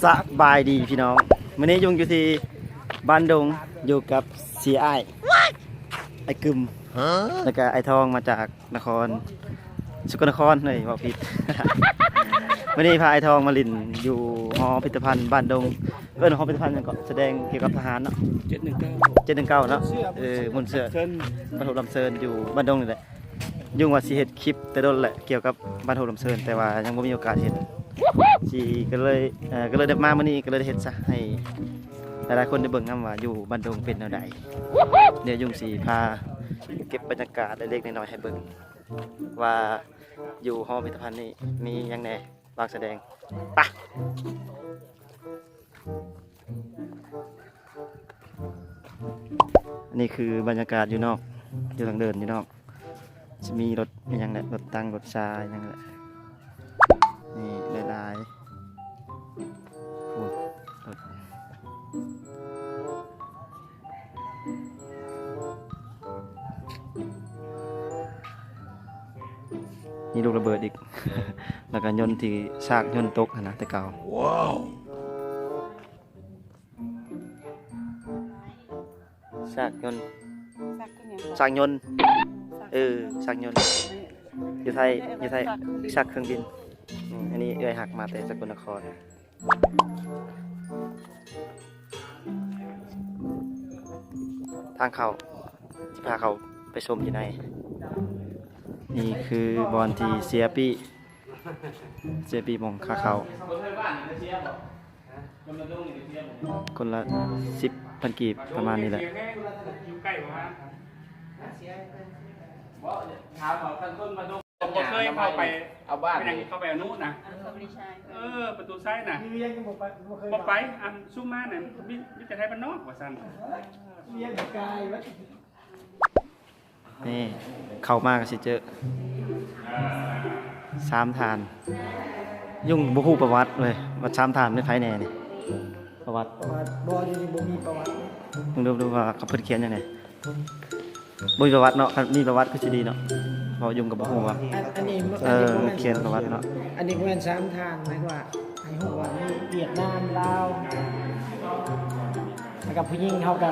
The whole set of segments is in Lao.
ສະບາຍດີພີ່ນ້ອງ, ມື້ນີ້ຍຸ່ງຢູ່ທີ່ບ້ານດົງ ຢູ່ກັບເສຍອ້າຍ ອ້າຍກຶມ ແລ້ວກະອ້າຍທອງມາຈາກນະຄອນສະກົນນະຄອນ. ເອີຍ ເວົ້າຜິດ. ມື້ນີ້ພາອ້າຍທອງມາຫຼິ້ນຢູ່ຫໍພິພິທະພັນບ້ານດົງ, ເອີ້ນຫໍພິພິທະພັນຫຍັງເກາະ? ສະແດງກ່ຽວກັບທະຫານເນາະ ເຈັດໜຶ່ງເກົ້າ ເຈັດໜຶ່ງເກົ້າເນາະ. ເອີ ໝູນເສື້ອ ບັນທຸກລຳເຊີນ ຢູ່ບ້ານດົງນີ້ແຫຼະ. ຍຸ່ງວ່າຊິເຮັດຄລິບແຕ່ດົນແຫຼະກ່ຽວກັບບ້ານໂຮລຳເຊີນ ແຕ່ວ່າຍັງບໍ່ມີໂອກາດເຮັດ ຊິ ກໍເລີຍ ເອີ ກໍເລີຍໄດ້ມາມື້ນີ້ ກໍເລີຍໄດ້ເຮັດຊະ ໃຫ້ຫຼາຍໆຄົນໄດ້ເບິ່ງນຳວ່າຢູ່ບ້ານດົງເປັນແນວໃດ. ດຽວຍຸ່ງຊິພາເກັບບັນຍາກາດເລັກໆນ້ອຍໆໃຫ້ເບິ່ງ ວ່າຢູ່ຫໍພິພິທະພັນນີ້ມີຫຍັງແດ່ ວາງສະແດງ. ໄປ. ອັນນີ້ຄືບັນຍາກາດຢູ່ນອກ ຢູ່ທາງເດີ່ນຢູ່ນອກ ຈະມີລົດອີ່ຫຍັງແຫຼະ ລົດຕັງ ລົດຊາອີ່ຫຍັງແຫຼະ ນີ້ຫຼາຍໆ ພຸ້ນ ລົດ ມີລູກລະເບີດອີກ ແລ້ວກໍຍົນທີ່ຊາກຍົນຕົກຫັ້ນນະ ແຕ່ເກົ່າ. ຊາກຍົນ ຊາກເຄື່ອງຫຍັງ? ຊາກຍົນ ຊາກ ເອີ ຊາກຍົນ ຢູ່ໄທ ຢູ່ໄທ ຊາກເຄື່ອງບິນ. ອືມ ອັນນີ້ເອື້ອຍຮັກມາແຕ່ສະກົນນະຄອນ. ທາງເຂົ້າ ຊິພາເຂົ້າໄປຊົມຢູ່ໃນ. ນີ້ຄືບ່ອນທີ່ເສຍປີ້ ເສຍປີ້ໝ່ອງຄ່າເຂົ້າ ຄົນລະສິບພັນກີບ ປະມານນີ້ແຫຼະ. ບໍ່ເຄີຍເຂົ້າໄປ ເອົາບ້ານ ເປັນຫຍັງເຂົ້າໄປອະນຸນະ? ເອີ ປະຕູໄຊນະ ບໍ່ໄປ. ອັນຊຸມມານັ້ນ ມີ ມີແຕ່ໄທບ້ານນອກວ່າຊັ້ນ. ນີ້ ເຂົ້າມາກໍຊິເຈີສາມທ່ານ. ຍຸ່ງບໍ່ຮູ້ປະຫວັດເລີຍ ວ່າສາມທ່ານແມ່ນໃຜແດ່ນີ້ ປະຫວັດ. ປະຫວັດ ບໍ່ ຢູ່ນີ້ບໍ່ມີປະຫວັດ. ເບິ່ງດູ ດູວ່າເຂົາເພິ່ນຂຽນຫຍັງແດ່. ບໍ່ມີປະຫວັດເນາະ, ຄັນມີປະຫວັດຄືຊິດີເນາະ ເພາະຍຸ່ງກໍບໍ່ຮູ້ວ່າ ອັນ ອັນນີ້ ເອີ ອັນນີ້ບໍ່ແມ່ນ ມັນຂຽນປະຫວັດເນາະ. ອັນນີ້ບໍ່ແມ່ນສາມທ່ານ ໝາຍວ່າໃຫ້ຮູ້ວ່າມີຫວຽດນາມ ລາວ ແລ້ວກໍຜູ້ຍິງເຮົາກໍ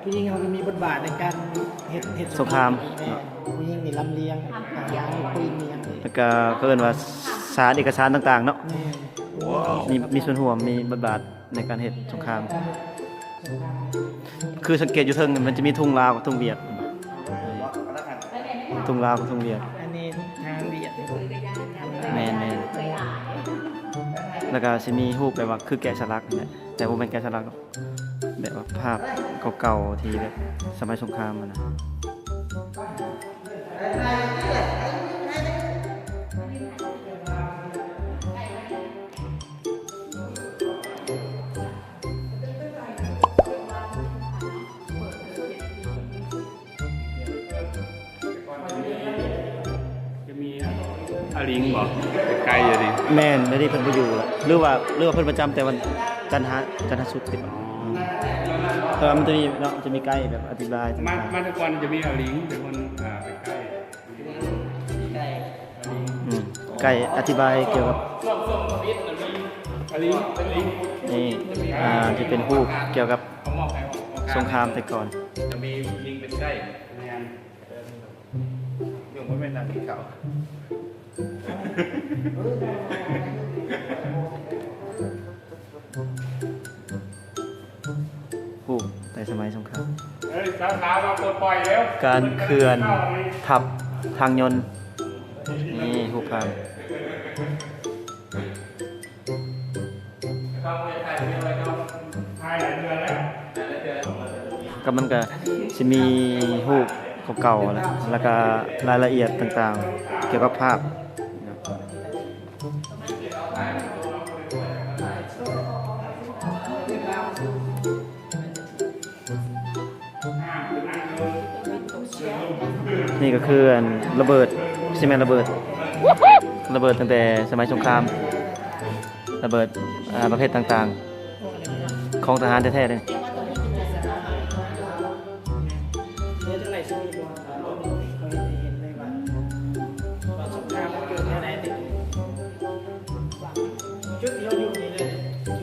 ຜູ້ຍິງເຮົາກໍມີບົດບາດໃນການເຮັດ ເຮັດສົງຄາມ ສົງຄາມເນາະ. ຜູ້ຍິງນີ້ລຳລຽງ ທະຫານມີປືນມີຫຍັງນີ້ ແລ້ວກໍເຂົາເອີ້ນວ່າສານເອກະສານຕ່າງໆເນາະ. ແມ່ນ ມີ ມີສ່ວນຮ່ວມ ມີບົດບາດໃນການເຮັດສົງຄາມ. ຄືສັງເກດຢູ່ເທິງ ມັນຈະມີທຸງລາວກັບທຸງຫວຽດ ທຸງລາວກັບທຸງຫວຽດ. ອັນນີ້ທາງຫວຽດ. ແມ່ນໆ ແລ້ວກໍຊິມີຮູບແບບວ່າຄືແກະສະຫຼັກນີ້ແຫຼະ ແຕ່ບໍ່ແມ່ນແກະສະຫຼັກດອກ ແບບວ່າພາບເກົ່າໆທີ່ແບບສະໄໝສົງຄາມຫັ້ນນະ. ຈະມີອາລິງບໍ່? ໄກໆຢູ່ນີ້. ແມ່ນ ດຽວນີ້ເພິ່ນບໍ່ຢູ່ລະ ຫຼືວ່າ ຫຼືວ່າເພິ່ນປະຈຳແຕ່ວັນຈັນຫາ ຈັນຫາສຸກຕິ. ອໍ ແຕ່ວ່າມັນຈະມີເນາະ ຈະມີໄກແບບອະທິບາຍຕ່າງໆ. ມາ ມາແຕ່ກ່ອນຈະມີອາລິງເປັນຄົນ ອ່າ ໄປໃກ້ ອືມ ໄກອະທິບາຍກ່ຽວກັບ ນີ້ ອ່າ ທີ່ເປັນຮູບກ່ຽວກັບສົງຄາມແຕ່ກ່ອນ. ຈະມີຍິງເປັນໄກ້ ແມ່ນ ຍັງບໍ່ແມ່ນນາງກິນເຂົ້າ. ຮູບແຕ່ສະໄໝສົງຄາມ ເອີຍ ສາວໆ ມາປົດປ່ອຍເລັວ. ການເຄື່ອນທັບທາງຍົນ ນີ້ຮູບພາບ. ກໍມັນກໍຊິມີຮູບເກົ່າໆ ແລ້ວ ແລ້ວກໍລາຍລະອຽດຕ່າງໆ ກ່ຽວກັບພາບ. ນີ້ກໍຄືອັນລະເບີດ ຊິແມ່ນລະເບີດ ລະເບີດຕັ້ງແຕ່ສະໄໝສົງຄາມ ລະເບີດ ອ່າ ປະເພດຕ່າງໆ ຂອງທະຫານແທ້ໆເດ້. ເຮັດຈັ່ງໃດຊິມີບໍ່ ເຂົາເຮັດໃຫ້ເຫັນເລີຍວ່າ ວ່າສົງຄາມມັນເກີດແນວໃດ ຈຸດທີ່ເຮົາຢູ່ນີ້ເລີຍ.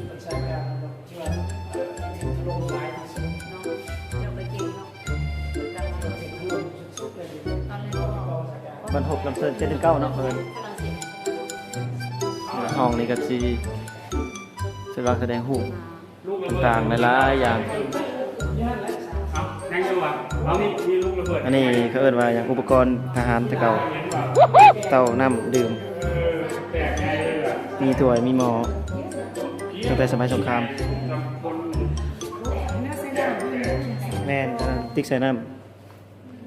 ບ້ານຫົກ ລຳເຊີນເຈັດໜຶ່ງເກົ້າເນາະ ເພິ່ນ ຫ້ອງນີ້ກໍຊິ ສະແດງຮູບຕ່າງໆຫຼາຍໆຢ່າງ ອັນນີ້ເຂົາເອີ້ນວ່າຫຍັງ ອຸປະກອນທະຫານແຕ່ເກົ່າ ເຕົ້ານ້ຳດື່ມ ມີຖ້ວຍມີໝໍ້ ຕັ້ງແຕ່ສະໄໝສົງຄາມ ແມ່ນ ຕິກໃສ່ນ້ຳ.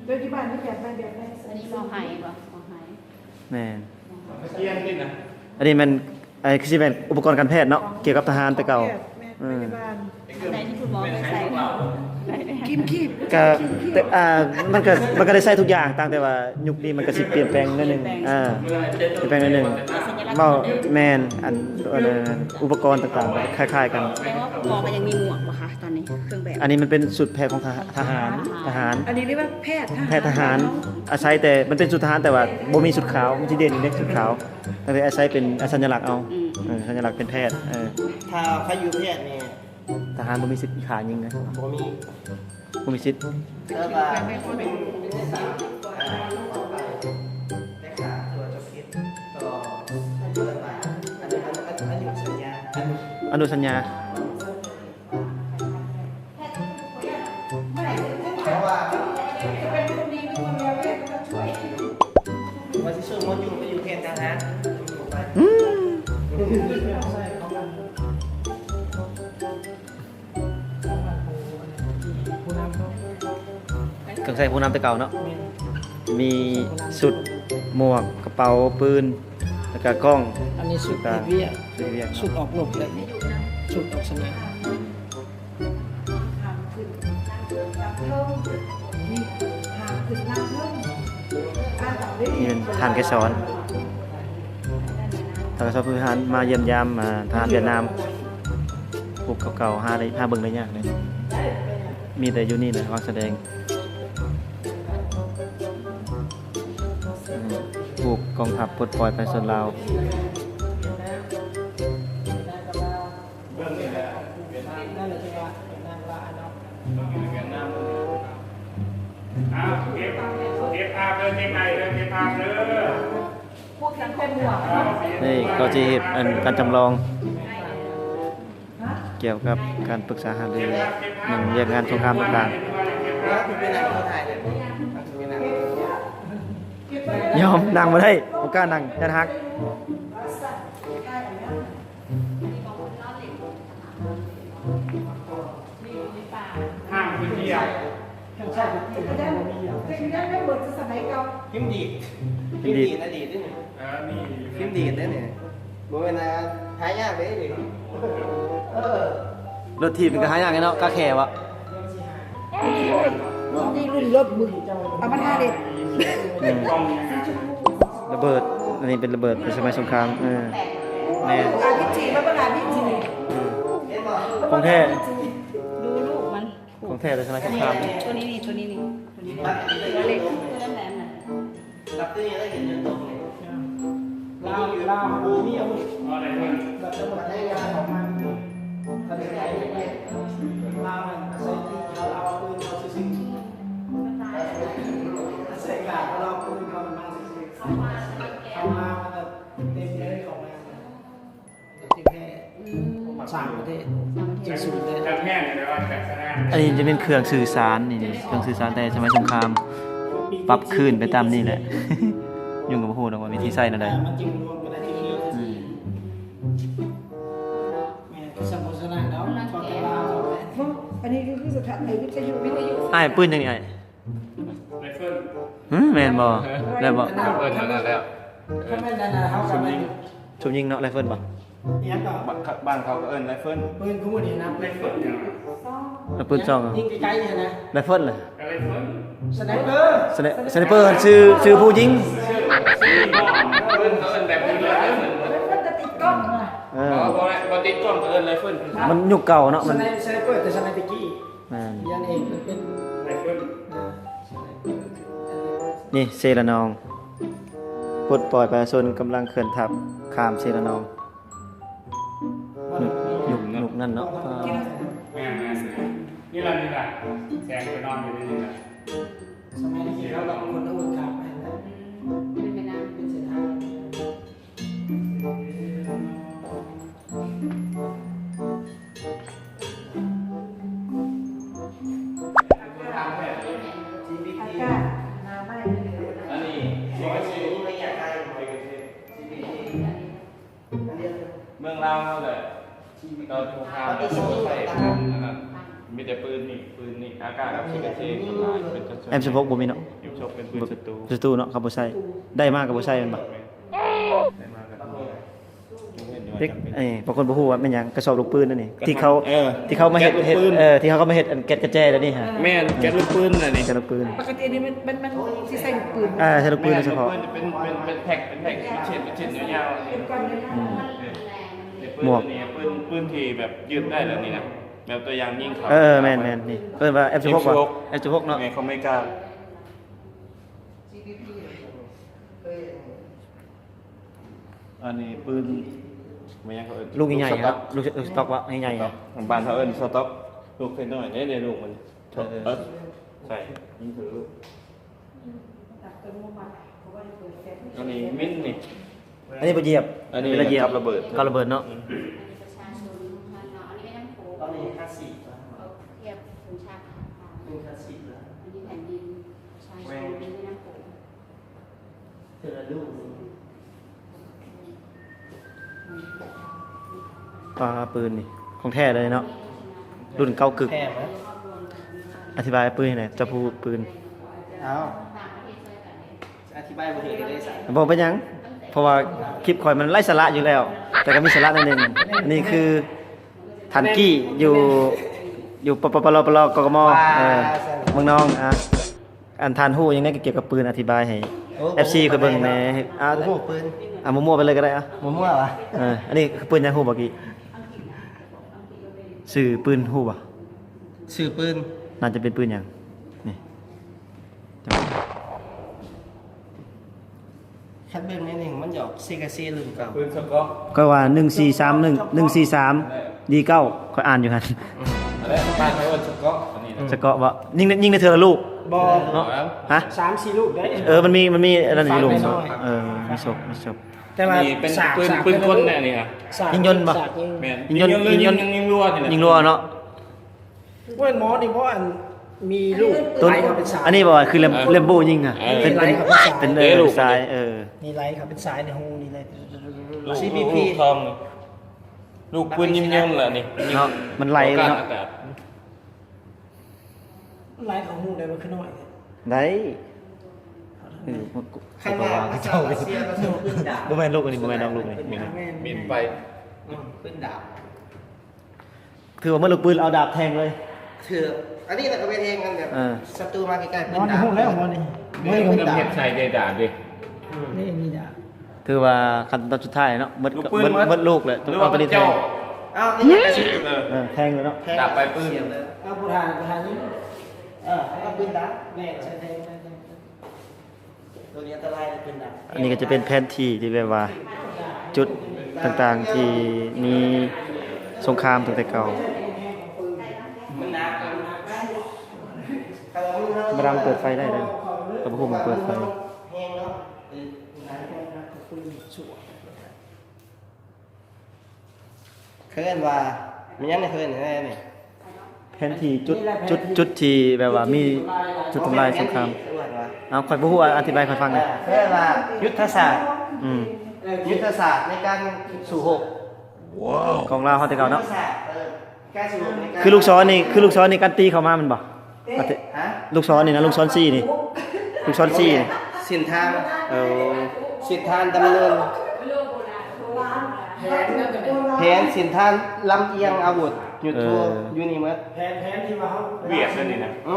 ໂດຍທີ່ບ້ານນີ້ແບບໃດ ແບບໃດ? ອັນນີ້ໝໍ້ໄຮບໍ່? ໝໍ້ໄຮ ແມ່ນ ຕະກຽງນີ້ນະ ອັນນີ້ແມ່ນ ອັນນີ້ຄືຊິແມ່ນອຸປະກອນການແພດເນາະ ກ່ຽວກັບທະຫານແຕ່ເກົ່າ ແມ່ນ ເອີ ພະຍາບານ ໃນທີ່ຄຸນໝໍເຄີຍໃສ່ ຄີມ ຄີມ ກະ ແຕ່ ອ່າ ມັນກະ ມັນກະໄດ້ໃຊ້ທຸກຢ່າງ ຕ່າງແຕ່ວ່າຍຸກນີ້ມັນກະຊິປ່ຽນແປງໜ້ອຍໜຶ່ງ ອ່າ ປ່ຽນແປງໜ້ອຍໜຶ່ງ ເວົ້າ ແມ່ນ ອັນ ອັນ ອຸປະກອນຕ່າງໆ ຄ້າຍໆກັນ ແຕ່ວ່າໝໍກໍຍັງມີໝວກບໍ່ຄະ? ຕອນນີ້ເຄື່ອງແບບ ອັນນີ້ມັນເປັນຊຸດແພດຂອງທະຫາ- ທະຫານ ທະຫານ ອັນນີ້ເອີ້ນວ່າແພດທະຫານ ແພດທະຫານ ເນາະ ອາໄສແຕ່ ມັນເປັນຊຸດທະຫານ ແຕ່ວ່າບໍ່ມີຊຸດຂາວ ມັນຊິເດັ່ນຢູ່ໃນຊຸດຂາວ ກໍເລີຍອາໄສເປັນ ອາ ສັນຍາລັກເອົາ ອືມ ເອີ ສັນຍາລັກເປັນແພດ ເອີ ຖ້າໃຜຢູ່ແພດນີ້ ທະຫານບໍ່ມີສິດຂ້າຍິງເດ້ ບໍ່ມີ ບໍ່ມີສິດ ແຕ່ວ່າເປັນ ອະນຸສັນຍາ ວ່າຊິເຊີນໝໍຢູ່ໄປຢູ່ແພດທະຫານ ອືມ ເຄື່ອງໃຊ້ຜູ້ນຳແຕ່ເກົ່າເນາະ ແມ່ນ ມີຊຸດ ໝວກ ກະເປົາ ປືນ ແລ້ວກະກ້ອງ ອັນນີ້ຊຸດເຮັດວຽກ ເຮັດວຽກ ຊຸດອອກລົບແບບນີ້ ຊຸດອອກສະໜາມ ນີ້ແມ່ນທ່ານໄກສອນ ທ່ານໄກສອນ ຜູ້ບໍລິຫານ ມາຢ້ຽມຢາມ ອ່າ ທະຫານຫວຽດນາມ ຮູບເກົ່າໆ ຫາໄດ້ ຫາເບິ່ງໄດ້ຍາກເດ້ ມີແຕ່ຢູ່ນີ້ແຫຼະ ວາງສະແດງ ອືມ ຮູບກອງທັບປົດປ່ອຍປະຊາຊົນລາວ. ເບິ່ງນີ້ແຫຼະ ເປັນ ນັ້ນແຫຼະ ທີ່ວ່າເປັນນາງລາວເນາະ ເປັນນາງລາວ ເນາະ ເກັບ ເກັບພາບເດີ ເກັບໄອເດີ ເກັບພາບເດີ ພວກສັງຄົມບວກເນາະ ນີ້ກໍຊິເຮັດອັນການຈຳລອງ ກ່ຽວກັບການປຶກສາຫາລື ເລື່ອງວຽກງານສົງຄາມຕ່າງໆ ຍອມນັ່ງບໍ່ໄດ້ ບໍ່ກ້ານັ່ງ ຢ້ານຫັກ. ຫ້າມໄປທ່ຽວ ຍັງໃຊ້ໄປທ່ຽວ ຍັງບໍ່ມີຫຍັງ ຍັງເບິດສະໄໝເກົ່າ ພິມດີດ ພິມດີດ ພິມດີດ ອະດີດເດ້ນີ້ ເອີ ມີ ພິມດີດເດ້ນີ້ ບໍ່ແມ່ນຫາຍາກເດ້ນີ້ ເອີ ລົດຖີບນີ້ກໍຫາຍາກເນາະ ກາແຂວະ ນີ້ລຸ້ນລົບມຶງ ເອົາມາທາເດັດ ອືມ ລະເບີດ ອັນນີ້ເປັນລະເບີດໃນສະໄໝສົງຄາມ ເອີ ແມ່ນ ອາພີຈີ ມາເບິ່ງ ອາພີຈີ ອືມ ຂອງແທ້ ອາພີຈີ ດູລູກມັນ ຂອງແທ້ແຕ່ສະໄໝສົງຄາມ ໂຕນີ້ນີ້ ໂຕນີ້ນີ້ ໂຕນີ້ນີ້ ຕົວເລັກ ຕົວແຫຼມໆ ນະ ລາວ ລາວມີອາວຸດ ແບບລະເບີດ ລາວອາໄສຕີນ ລາວເອົາປືນເຂົາຊື່ໆ ອາໄສການ ລາວເອົາປືນເຂົາມາຊື່ໆ ເຂົາມາແບບເຕັມເລີຍ ເຂົາມາ ສາມປະເທດ ເຈັດສູນເດ້ ອັນນີ້ຈະເປັນເຄື່ອງສື່ສານ ນີ້ ເຄື່ອງສື່ສານແຕ່ສະໄໝສົງຄາມ ປັບຄືນໄປຕາມນີ້ແຫຼະ ຍຸ່ງກໍບໍ່ຮູ້ດອກວ່າວິທີໃຊ້ແນວໃດ ມັນຈຶ່ງລວມກັນໄດ້ທີ່ນີ້ ອືມ ແມ່ນ ສຳໂພຊະນະເນາະ ເພາະແຕ່ລາວ ອັນນີ້ຄືສະຖານ ໄອ້ ວິທະຍຸ ວິທະຍຸ ອ້າຍ ປືນຫຍັງນີ້ອ້າຍ? ໄລເຟິນ ຫື ແມ່ນບໍ່? ແລ້ວບໍ່? ໄລເຟິນນັ້ນແລ້ວ ເອີ ຊຸມຍິງ ຊຸມຍິງເນາະ ໄລເຟິນບໍ່? ອີຫຍັງກໍ ບ້ານ ບ້ານເຂົາກໍເອີ້ນໄລເຟິນ ປືນຄູ່ນີ້ນະ ໄລເຟິນຫຍັງ ແລ້ວປືນຊອງ ຍິງໄກໆຫັ້ນນະ ໄລເຟິນລະ ກໍໄລເຟິນ ສະໄນເປີ ສະໄນ ສະໄນເປີ ຊື່ ຊື່ຜູ້ຍິງ ຊື່ ຊື່ ບ້ານເພິ່ນເຂົາເອີ້ນແບບນີ້ ໄລເຟິນ ໄລເຟິນແຕ່ຕິດກ້ອງນະ ເອີ ບໍ່ ບໍ່ ບໍ່ຕິດກ້ອງກໍເອີ້ນໄລເຟິນ ມັນຍຸກເກົ່າເນາະ ມັນ ສະໄນ ສະໄນເປີ ແຕ່ສະໄນແຕ່ກີ້ ແມ່ນ ດຽວນີ້ເປັນ ເປັນ ເອີ ນີ້ເຊລະນອງ ປົດປ່ອຍປະຊາຊົນກຳລັງເຄື່ອນທັບຂ້າມເຊລະນອງ ຍຸກ ຍຸກນັ້ນເນາະ ແມ່ນໆ ນີ້ລະ ນີ້ລະ ແສງໄປນອນຢູ່ໃນນີ້ລະ ສະໄໝຕະກີ້ເຮົາກໍຄົນອາວຸດຂ້າມໄປນະ ອືມ ອັນນີ້ ເມືອງລາວເຮົາແຫຼະ ຕອນສົງຄາມແຫຼະ ເຂົາໃຊ້ປືນອັນນັ້ນ ມີແຕ່ປືນນີ້ ປືນນີ້ ອາກາດກັບຊີກາເຊສ່ວນຫຼາຍ ເປັນ ເອັມສິບຫົກ ບໍ່ມີເນາະ ເອັມສິບຫົກ ເປັນປືນສັດຕູ ສັດຕູເນາະ ເຂົາບໍ່ໃຊ້ ໄດ້ມາກໍບໍ່ໃຊ້ແມ່ນບໍ່? ເດັກ ເອີ ບາງຄົນບໍ່ຮູ້ວ່າແມ່ນຫຍັງ ກະສອບລູກປືນອັນນີ້ ທີ່ເຂົາ ເອີ ທີ່ເຂົາມາເຮັດ ເຮັດ ເອີ ທີ່ເຂົາມາເຮັດອັນແກັດກະແຈແລ້ວນີ້ຮະ ແມ່ນ ແກັດລູກປືນອັນນີ້ ແກັດລູກປືນ ປົກກະຕິນີ້ມັນ ມັນ ມັນຊິໃສ່ລູກປືນ ອ່າ ໃສ່ລູກປືນໂດຍສະເພາະ ເປັນ ເປັນ ເປັນແພັກ ເປັນແພັກ ເປັນເສັ້ນ ເປັນເສັ້ນຍາວໆ ອືມ ໝວກ ເປັນປືນນີ້ ເປັນປືນທີ່ແບບຢືດໄດ້ແບບນີ້ນະ ແບບຕົວຢ່າງຍິງເຂົາ ເອີ ແມ່ນໆ ນີ້ ເອີ້ນວ່າ ເອັມສິບຫົກ ເອັມສິບຫົກ ເນາະ ແມ່ນຂອງອາເມລິກາ ອັນນີ້ປືນ ແມ່ນຫຍັງເຂົາເອີ້ນ ລູກໃຫຍ່ໆ ລູກສະຕັອກ ລູກ ລູກສະຕັອກວະ ໃຫຍ່ໆ ສະຕັອກ ບ້ານເຮົາເອີ້ນສະຕັອກ ລູກນ້ອຍໆ ເດ້ ເດ້ ລູກມັນ ເອີ ເອີ ໃສ່ຍິງທະລຸ ອັນນີ້ມິນນີ້ ອັນນີ້ບໍ່ຢຽບ ອັນນີ້ ເວລາຢຽບ ກັບລະເບີດ ກັບລະເບີດເນາະ ອືມ ອັນນີ້ປະຊາຊົນເນາະ ອັນນີ້ແມ່ນ້ຳໂຂງ ອັນນີ້ຄາສສິກ ທຽບສົນຊາດ ອັນນີ້ແຜ່ນດິນປະຊາຊົນ ອັນນີ້ແມ່ນ້ຳໂຂງ ປາ ປືນນີ້ຂອງແທ້ເລີຍເນາະ ລຸ້ນເກົ່າກຶກ ແທ້ບໍ່? ອະທິບາຍປືນໃຫ້ແດ່ ເຈົ້າຜູ້ປືນ ເອົ້າ ອະທິບາຍບໍ່ຖືກເລີຍຊະ ບໍ່ເປັນຫຍັງ ເພາະວ່າຄລິບຂ້ອຍມັນໄຮ້ສາລະຢູ່ແລ້ວ ແຕ່ກໍມີສາລະໜ້ອຍໜຶ່ງ ອັນນີ້ຄືທ່ານກີ້ຢູ່ ຢູ່ ປປ ປລ ປລ ກກມ ເອີ ເມືອງນອງ ອ່າ ອັນທ່ານຮູ້ຫຍັງແດ່ກ່ຽວກັບປືນ ອະທິບາຍໃຫ້ ໂອ້ ເອັຟຊີ ຂ້ອຍເບິ່ງແດ່ ໂອ້ ອາ ບໍ່ຮູ້ປືນ ອາ ມົວໆໄປເລີຍກໍໄດ້ ອາ ມົວໆຫວາ ເອີ ອັນນີ້ຄືປືນຫຍັງຮູ້ບໍ່ກີ້? ຊື່ປືນຮູ້ບໍ່? ຊື່ປືນ ໜ້າຈະເປັນປືນຫຍັງ? ນີ້ ຄັນເບິ່ງໃນນີ້ມັນຢອກຊີກາຊີລຸ້ນເກົ່າ ປືນສະເກາະ ຂ້ອຍວ່າໜຶ່ງສີ່ສາມໜຶ່ງ ໜຶ່ງສີ່ສາມ ດີເກົ້າ ຂ້ອຍອ່ານຢູ່ຫັ້ນ ອືມ ອັນນັ້ນບ້ານເຮົາເອີ້ນສະເກາະ ອັນນີ້ນະ ສະເກາະບໍ່? ຍິງ ຍິງໄດ້ເທື່ອລະລູກ ບໍ່ ເນາະ ຮະ ສາມສີ່ລູກໄດ້ ເອີ ມັນມີ ມັນມີອັນນັ້ນຢູ່ລຸ້ມ ເອີ ມີສົກ ມີສົກ ແຕ່ວ່ານີ້ເປັນ ສາກ ປືນ ສາກ ປືນກົນແດ່ນີ້ນະ ສາກ ຍິງຍົນບໍ່? ສາກຍິງ ແມ່ນ ຍິງຍົນ ຍິງຍົນ ຍິງຍົນ ຍິງລົວນີ້ນະ ຍິງລົວເນາະ ເວົ້ນໝໍນີ້ບໍ່ ອັນມີລູກ ຕົວ ຫຼາຍເຂົາເປັນສາວ ອັນນີ້ບໍ່ ຄືແລມ ເອີ ແລມໂບຍິງນະ ເອີ ເປັນ ເປັນ ເປັນ ເອີ ເປັນສາຍ ເອີ ນີ້ໄຫຼເຂົ້າເປັນສາຍໃນຮູນີ້ເລີຍ ລູກ ລູກທອງ ລູກປືນຍິງຍົນລະນີ້ ເນາະ ມັນໄຫຼເລີຍເນາະ ອາກາດ ມັນໄຫຼເຂົ້າຮູໄດ້ບໍ່ ຄືນ້ອຍແທ້ ໄດ້ ເອີ ຄັນວ່າເຂົາເຈົ້າ ບໍ່ແມ່ນລູກອັນນີ້ ບໍ່ແມ່ນດອກ ລູກນີ້ ແມ່ນ ແມ່ນ ບິນໄປ ອືມ ປືນດາບ ຄືວ່າເມື່ອລູກປືນເອົາດາບແທງເລີຍ ຄື ອັນນີ້ນະກໍແມ່ນແຮງກັນແບບ ເອີ ສັດຕູມາໃກ້ໆ ປືນດາບ ຮູ້ແລ້ວໝໍນີ້ ນີ້ກໍເຮັດໃສ່ໄດ້ດາບເດ້ ນີ້ມີດາບ ຖືວ່າຂັ້ນຕອນສຸດທ້າຍເນາະ ໝົດ ໝົດລູກແລ້ວ ຕ້ອງເອົາໂຕນີ້ແທງ ເອີ ແທງເລີຍເນາະ ດາບປາຍປືນ ເອົາຜູ້ທານ ຜູ້ທານຍິງ ເອີ ເອົາປືນດາບ ແມ່ນ ໃສ່ແທງ ໂຕນີ້ອັນຕະລາຍເລີຍ ເປັນດາບ ອັນນີ້ກໍຈະເປັນແຜນທີ່ທີ່ແບບວ່າ ຈຸດຕ່າງໆທີ່ມີສົງຄາມຕັ້ງແຕ່ເກົ່າ ມາດາມເປີດໄຟໄດ້ເດີ ກໍບໍ່ຮູ້ມັນເປີດໄຟ. ເຂົາເອີ້ນວ່າ ແມ່ນຫຍັງນີ້ ເຂົາເອີ້ນແນວໃດນີ້? ແຜນທີ່ຈຸດ ຈຸດ ຈຸດທີ່ແບບວ່າມີຈຸດທຳລາຍສົງຄາມ. ເອົາ ຂ້ອຍບໍ່ຮູ້ ອະທິບາຍໃຫ້ຂ້ອຍຟັງແດ່. ເຂົາເອີ້ນວ່າຍຸດທະສາດ. ອືມ ຍຸດທະສາດໃນການສູ້ຮົບ ຂອງລາວເຮົາແຕ່ເກົ່າເນາະ. ຄືລູກສອນນີ້ ຄືລູກສອນນີ້ການຕີເຂົ້າມາແມ່ນບໍ່? ຮະ? ລູກສອນນີ້ນະ ລູກສອນສີ່ນີ້ ລູກສອນສີ່ນີ້ ເສັ້ນທາງ ເອີ ເສັ້ນທາງດຳເນີນ ແຜນເສັ້ນທາງລຳອຽງອາວຸດ ຍຸດໂທ ເອີ ຢູ່ນີ້ໝົດ ແຜນ ແຜນທີ່ວ່າເຮົາ ຫວຽດນັ້ນນີ້ນະ ອື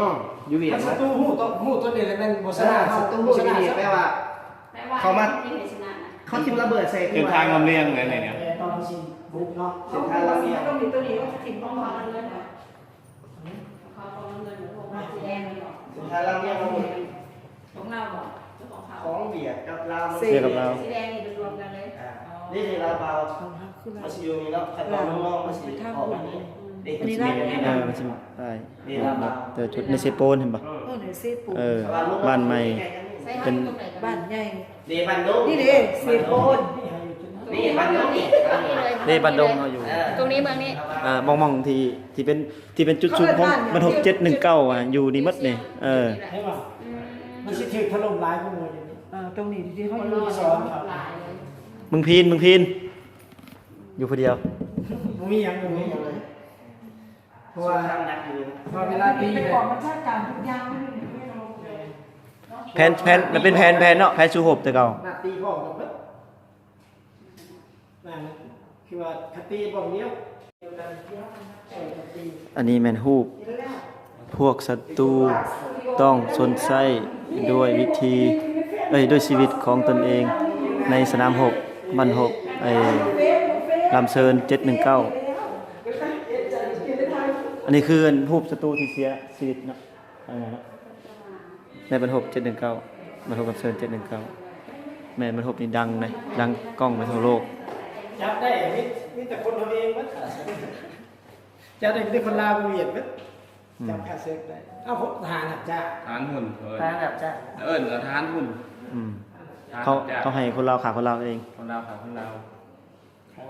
ຢູ່ຫວຽດ ຄັນສັດຕູຮູ້ຕົວ ຮູ້ຕົວນີ້ແລ້ວແມ່ນບໍ່ຊະນະ ຄັນສັດຕູຮູ້ຕົວນີ້ແປວ່າ ເຂົາມາ ເຂົາຖິ້ມລະເບີດໃສ່ ເສັ້ນທາງລຳລຽງແມ່ນນີ້ນະ ແຕ່ຕອນຊິບຸກເນາະ ເສັ້ນທາງລຳລຽງ ຕົວນີ້ ຕົວນີ້ວ່າຊິຖິ້ມຂອງເຂົາເງິນນະ ເຂົາເອົາເງິນພວກມາຊິແດງນີ້ເນາະ ເສັ້ນທາງລຳລຽງ ຂອງລາວບໍ່ ຫຼືຂອງເຂົາ ຂອງຫວຽດກັບລາວ ຫວຽດກັບລາວ ສີແດງນີ້ເປັນລວມກັນເລີຍ ອ່າ ນີ້ລາວບາວ ມັນຊິຢູ່ນີ້ເນາະ ຄັນວ່ານ້ອງໆ ມັນຊິອອກມານີ້ ເອີ ມັນຊິ ໃຊ່ ແຕ່ຈຸດໃນເຊໂປນເຫັນບໍ່? ເອີ ໃນເຊໂປນ ເອີ ບ້ານໃໝ່ ເປັນບ້ານໃຫຍ່ ເດ ບ້ານດົງ ນີ້ເດ ເຊໂປນ ນີ້ບ້ານດົງ ນີ້ ເດ ບ້ານດົງເຮົາຢູ່ ເອີ ຕົງນີ້ເມືອງນີ້ ເອີ ໝ່ອງ ໝ່ອງທີ່ ທີ່ເປັນ ທີ່ເປັນຈຸດຊຸມຂອງບັນທົກເຈັດໜຶ່ງເກົ້າ ອະ ຢູ່ນີ້ໝົດນີ້ ເອີ ເຫັນບໍ່? ອືມ ມັນຊິຖືກຖະຫຼົ່ມຫຼາຍກວ່າໝູ່ຢູ່ນີ້. ເອີ ຕົງນີ້ທີ່ເຮົາຢູ່ ມຶງພີນ ມຶງພີນ ຢູ່ຜູ້ດຽວ ບໍ່ມີຫຍັງ ບໍ່ມີຫຍັງເລີຍ. ເພາະວ່າ ເພາະເວລາຕີ ໄປກອງບັນຊາການທຸກຢ່າງ ແຜນ ແຜນ ມັນເປັນແຜນ ແຜນເນາະ ແຜນສູ້ຮົບແຕ່ເກົ່າ. ນັ້ນຄືວ່າຄະຕິບ່ອນດຽວ. ອັນນີ້ແມ່ນຮູບ ພວກສັດຕູຕ້ອງຊົດໃຊ້ດ້ວຍວິທີ ເອີຍ ດ້ວຍຊີວິດຂອງຕົນເອງໃນສະໜາມຮົບ ບັ້ນຮົບ ເອີຍ ລຳເຊີນເຈັດໜຶ່ງເກົ້າ. ອັນນີ້ຄືຮູບສັດຕູທີ່ເສຍຊີວິດເນາະ. ເອີ ໃນບັ້ນຮົບເຈັດໜຶ່ງເກົ້າ ບັ້ນຮົບກັບເຊີນເຈັດໜຶ່ງເກົ້າ ແມ່ນບັ້ນຮົບນີ້ດັງນະ ດັງກ້ອງໄປທົ່ວໂລກ. ຈັບໄດ້ມີ ມີແຕ່ຄົນເຮົາເອງເບິດ ຈັບໄດ້ມີແຕ່ຄົນລາວ ບໍ່ຫວຽດເບິດ ອືມ ຈັບຂ້າເສິກໄດ້. ເອົາ ທະຫານຮັບຈ້າງ ທະຫານຫຸ້ນ ເອີ ທະຫານຮັບຈ້າງ ເອີ້ນວ່າທະຫານຫຸ້ນ. ອືມ ເຂົາ ເຂົາໃຫ້ຄົນລາວຂ້າຄົນລາວເອງ ຄົນລາວຂ້າຄົນລາວ.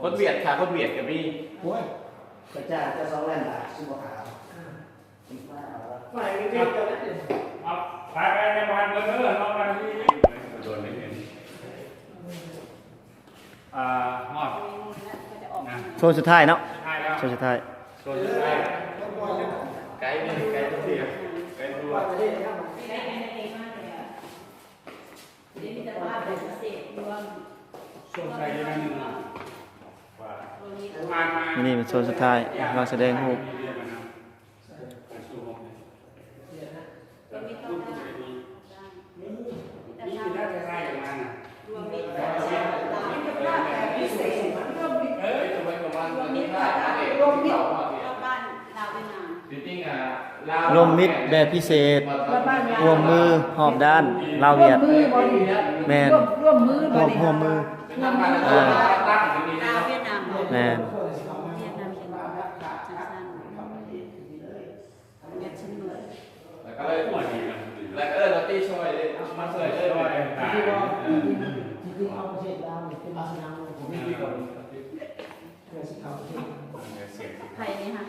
ຄົນຫວຽດຂ້າຄົນຫວຽດກໍມີ. ໂອ້ຍ ພະເຈົ້າ ເຈົ້າສອງລ້ານບາດ ຊິບໍ່ຂາວ. ໄປ ໄປ ໄປ ໄປ ໄປ ໄປ ໄປ ໄປ ໄປ ໄປ ອ່າ ຮອດ ໂຊນສຸດທ້າຍເນາະ ໂຊນສຸດທ້າຍ ໂຊນສຸດທ້າຍ ໄກເດ້ ໄກເດ້ ໄກຕົວ ນີ້ແມ່ນໂຊນສຸດທ້າຍ ວາງສະແດງຮູບ. ລວມມິດແບບພິເສດ ຮ່ວມມືຮອບດ້ານ ລາວຫວຽດ ແມ່ນ ຮ່ວມມື ຮ່ວມມື ເອີ ແມ່ນ ແລ້ວກໍເລີຍ ແລ້ວກໍເລີຍເອົາຕີຊ່ອຍ ມາຊ່ອຍເລີຍ ໃຜນີ້ຫະ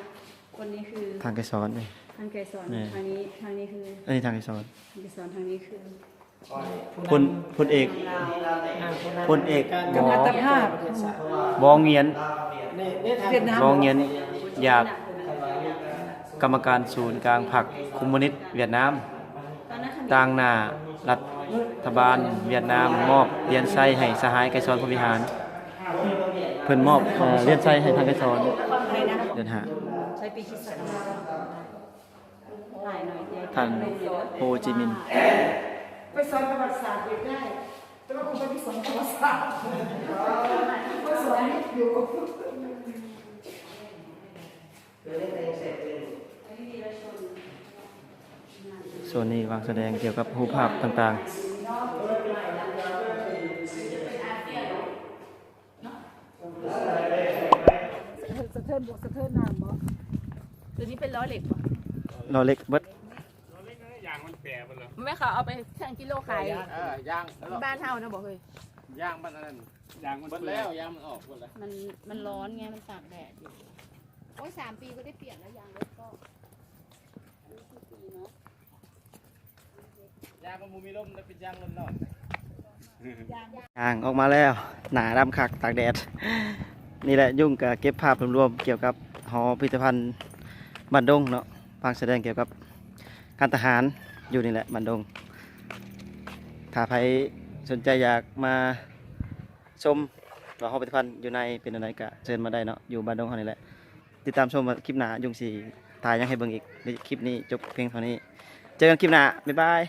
ຄົນນີ້ຄື ທາງໄກສອນ ທາງໄກສອນ ແມ່ນ ທາງນີ້ ທາງນີ້ຄື ອັນນີ້ທາງໄກສອນ ທາງໄກສອນ ທາງນີ້ຄື ພົນ ພົນເອກ ພົນເອກ ກຳມະຕະພາບ ວອງຫວຽນ ວຽດນາມ ວອງຫວຽນ ຢາກ ກຳມະການສູນກາງພັກຄອມມູນິດຫວຽດນາມ ຕາງໜ້າລັດຖະບານຫວຽດນາມ ມອບຫຼຽນໄຊໃຫ້ສະຫາຍໄກສອນ ພົມວິຫານ. ເພິ່ນມອບ ເອີ ຫຼຽນໄຊໃຫ້ທາງໄກສອນ ເດືອນຫ້າ ໃຊ້ປີຄຣິສຕະການ ທ່ານໂຮຈິມິນ ໄປສອນປະຫວັດສາດອີກໄດ້ ແຕ່ວ່າຄົງໄປສອນປະຫວັດສາດ ໄປສອນຢູ່ ໂຊນນີ້ວາງສະແດງກ່ຽວກັບຮູບພາບຕ່າງໆ. ສະເທີນບົກສະເທີນນ້ຳບໍ? ຕົວນີ້ເປັນລໍ້ເຫຼັກບໍ? ລໍ້ເຫຼັກເບິດ. ຢາງມັນແປເບິດແລ້ວ. ແມ່ເຂົາເອົາໄປຊັ່ງກິໂລຂາຍ. ເອີ ຢາງ ບ້ານເຮົານະບໍເຮີຍ? ຢາງມັນອັນນັ້ນ ຢາງມັນເປີດແລ້ວ ຢາງມັນອອກເບິດແລ້ວ. ມັນ ມັນຮ້ອນໄງ ມັນຕາກແດດຢູ່. ໂອ້ຍ ສາມປີບໍ່ໄດ້ປ່ຽນແລ້ວ ຢາງລົດກໍ ອັນນີ້ຄືປີເນາະ. ຢາງມັນບໍ່ມີລົມ ແລ້ວເປັນຢາງລົມນອກ. ຍ່າງອອກມາແລ້ວ ໜ້າດຳຄັກຕາກແດດ. ນີ້ແຫຼະ ຍຸງກະເກັບພາບລວມໆກ່ຽວກັບຫໍພິພິທະພັນບ້ານດົງເນາະ ວາງສະແດງກ່ຽວກັບການທະຫານຢູ່ນີ້ແຫຼະ ບ້ານດົງ. ຖ້າໃຜສົນໃຈຢາກມາຊົມວ່າຫໍພິພິທະພັນຢູ່ໃນເປັນແນວໃດ ກະເຊີນມາໄດ້ເນາະ ຢູ່ບ້ານດົງເຮົານີ້ແຫຼະ. ຕິດຕາມຊົມວ່າຄລິບໜ້າຍຸງຊິຖ່າຍຫຍັງໃຫ້ເບິ່ງອີກ. ຄລິບນີ້ຈົບພຽງເທົ່ານີ້ ເຈີກັນຄລິບໜ້າ ບາຍບາຍ.